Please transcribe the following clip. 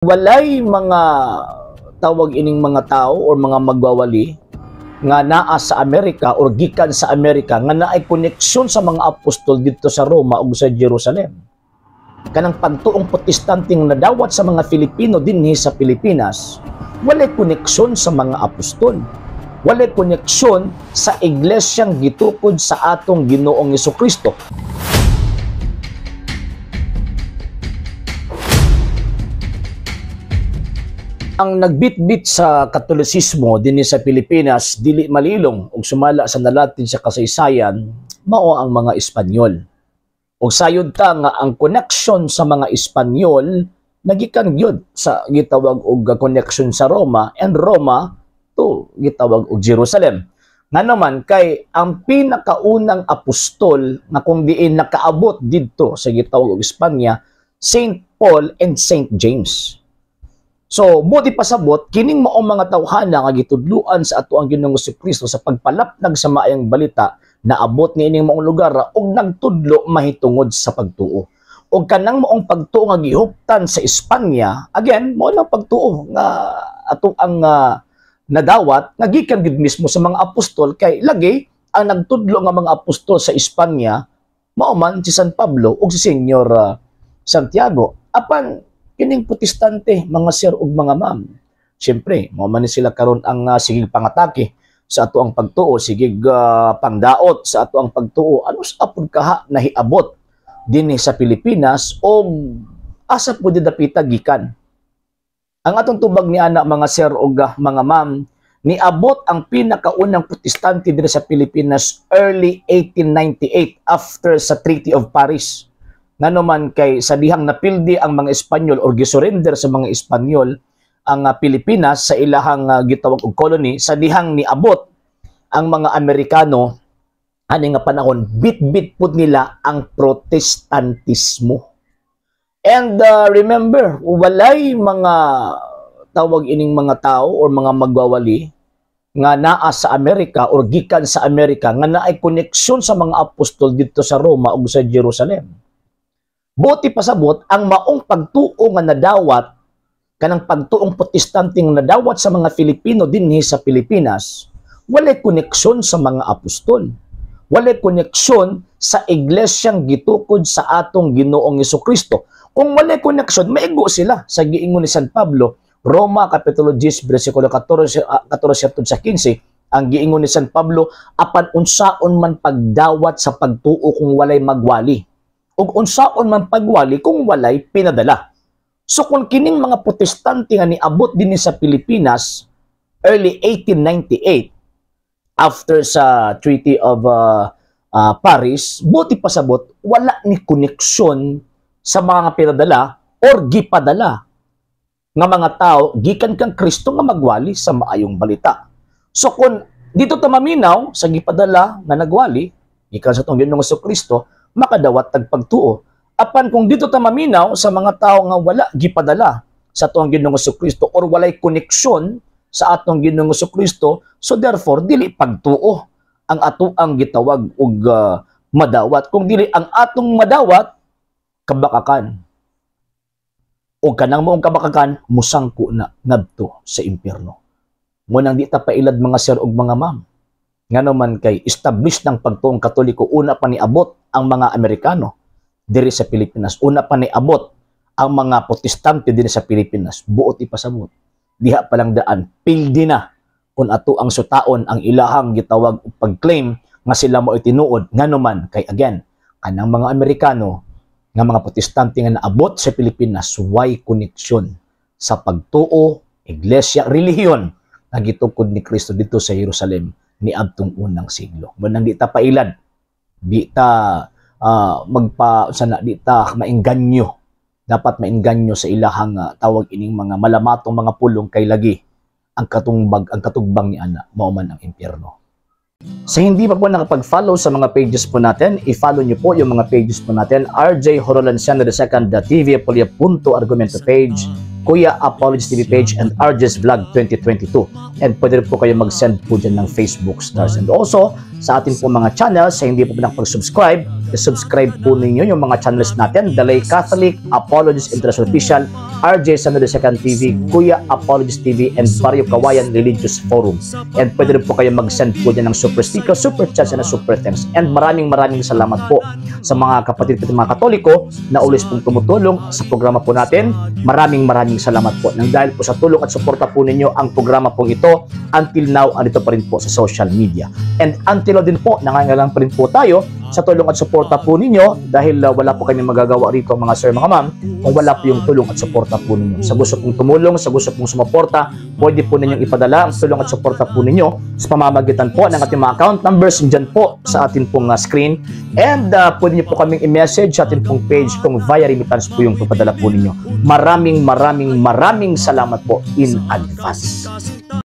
Walay mga tawag ining mga tao or mga magwawali nga naa sa Amerika or gikan sa Amerika nga naay koneksyon sa mga apostol didto sa Roma ug sa Jerusalem. Kanang pagtuong Protestante nga nadawat sa mga Filipino dinhi sa Pilipinas, walay koneksyon sa mga apostol. Walay koneksyon sa iglesyang gitukod sa atong Ginoong Hesukristo. Ang nagbitbit sa Katolisismo dinhi sa Pilipinas dili malilong ug sumala sa nalatid sa kasaysayan mao ang mga Espanyol. Ug sayod ta nga ang connection sa mga Espanyol nagikan gyud sa gitawag og connection sa Roma, and Roma to gitawag og Jerusalem. Ngano man kay ang pinakaunang apostol nga kung diin nakaabot didto sa gitawag og Espanya, Saint Paul and Saint James. So, buti pasabot, kining maong mga tawhana nga gitudluan sa ato ang Ginoong Kristo sa pagpalapnag sa maayong balita, naabot ni ining maong lugar ug nagtudlo mahitungod sa pagtuo. Ug kanang maong pagtuo nga gihuptan sa Espanya, again, mao lang pagtuo nga ato ang nadawat nga gikan gid mismo sa mga apostol, kay lagi ang nagtudlo nga mga apostol sa Espanya mao man si San Pablo ug si Senyor Santiago. Apan kining Protestante, mga sir ug mga ma'am, siyempre, mao man ni sila karon ang sigig pangatake sa ato ang pagtuo, sigig pangdaot sa ato ang pagtuo. Ano sa apod kaha nahiabot dinhi sa Pilipinas o asa po dapita gikan? Ang atong tubag ni ana, mga sir ug mga ma'am, niabot ang pinakaunang Protestante dinhi sa Pilipinas early 1898 after sa Treaty of Paris. Ngano man kay sa dihang napildi ang mga Espanyol or gisurrender sa mga Espanyol ang Pilipinas sa ilahang gitawag og colony, sa dihang niabot ang mga Amerikano ani nga panahon, bit-bit pud nila ang Protestantismo. And remember, walay mga tawag ining mga tao or mga magwawali nga naa sa Amerika or gikan sa Amerika nga naay koneksyon sa mga apostol didto sa Roma ug sa Jerusalem. Buti pasabot, ang maong pagtuo nga nadawat, kanang pagtuong Protestante nga nadawat sa mga Filipino dinhi sa Pilipinas, walay koneksyon sa mga apostol. Walay koneksyon sa iglesyang gitukod sa atong Ginoong Hesukristo. Kung walay koneksyon, maigo sila sa giingon ni San Pablo, Roma Kapitulo 10, versikulo 14, 14 sa 15, ang giingon ni San Pablo, apan unsaon man pagdawat sa pagtuo kung walay magwali, ug unsaon man pagwali kung walay pinadala. So kung kining mga Protestante nga niabot dinhi sa Pilipinas early 1898 after sa Treaty of Paris, buti pasabot wala ni koneksyon sa mga pinadala or gipadala nga mga tao gikan kang Kristo nga magwali sa maayong balita. So kung dito ta maminaw sa gipadala nga nagwali gikan sa atong Ginoong Kristo, makadawat tag pagtuo. Apan kung dito ta maminaw sa mga tao nga wala gipadala sa atong Ginoong Kristo or walay koneksyon sa atong Ginoong Kristo, so therefore dili pagtuo ang ato ang gitawag og madawat. Kung dili ang atong madawat, kabakakan. O kanang moong kabakakan, musangko na ngadto sa impyerno. Munang di ta pailad, mga sir ug mga ma'am. Ngano man kay established ng pagtuong Katoliko, una pa niabot ang mga Amerikano diri sa Pilipinas, una pa niabot ang mga Protestante diri sa Pilipinas. Buot ipasabot, diha pa lang daan, pildi na kung ato ang sutaon ang ilahang gitawag og pag-claim nga sila mo tinuod. Ngano man kay again, kanang mga Amerikano nga mga Protestante nga naabot sa Pilipinas, way koneksyon sa pagtuo, iglesia, relihiyon nga gitukod ni Kristo dito sa Jerusalem niadtong unang siglo. Manang di ta pailad, di ta magpa sana, di ta maengganyo. Dapat maengganyo sa ilahang tawag ining mga malamatong mga pulong, kay lagi ang katumbag, ang katugbang ni ana mao man ang impyerno. Sa hindi pa po nakapag-follow sa mga pages po natin, i-follow niyo po yung mga pages po natin: RJ Horolanciano II, TV Apolia Punto Argumento page, Kuya Apology TV page, and RJ's Vlog 2022. And pwede rin po kayo mag-send po dyan ng Facebook stars. And also, sa atin po mga channels, sa hindi po nakapag-subscribe, i-subscribe po ninyo yung mga channels natin: Dalay Catholic, Apologist International Official, RJ San Second TV, Kuya Apologist TV, and Barrio Kawayan Religious Forum. And pwede rin po kayo mag-send po dyan ng super sticker, super chat, and super thanks. And maraming maraming salamat po sa mga kapatid po, mga Katoliko na always pong tumutulong sa programa po natin. Maraming maraming salamat po. Nang dahil po sa tulong at suporta po ninyo, ang programa pong ito until now andito pa rin po sa social media. And until now din po, nangangailangan pa rin po tayo sa tulong at suporta po ninyo dahil wala po kami magagawa rito, mga sir, mga ma'am, kung wala po yung tulong at suporta po ninyo. Sa gusto pong tumulong, sa gusto pong sumuporta, pwede po ninyong ipadala ang tulong at suporta po ninyo sa pamamagitan po ng ating mga account numbers dyan po sa atin pong screen. And pwede niyo po kaming i-message sa atin pong page kung via remittance po yung papadala po ninyo. Maraming maraming maraming salamat po in advance.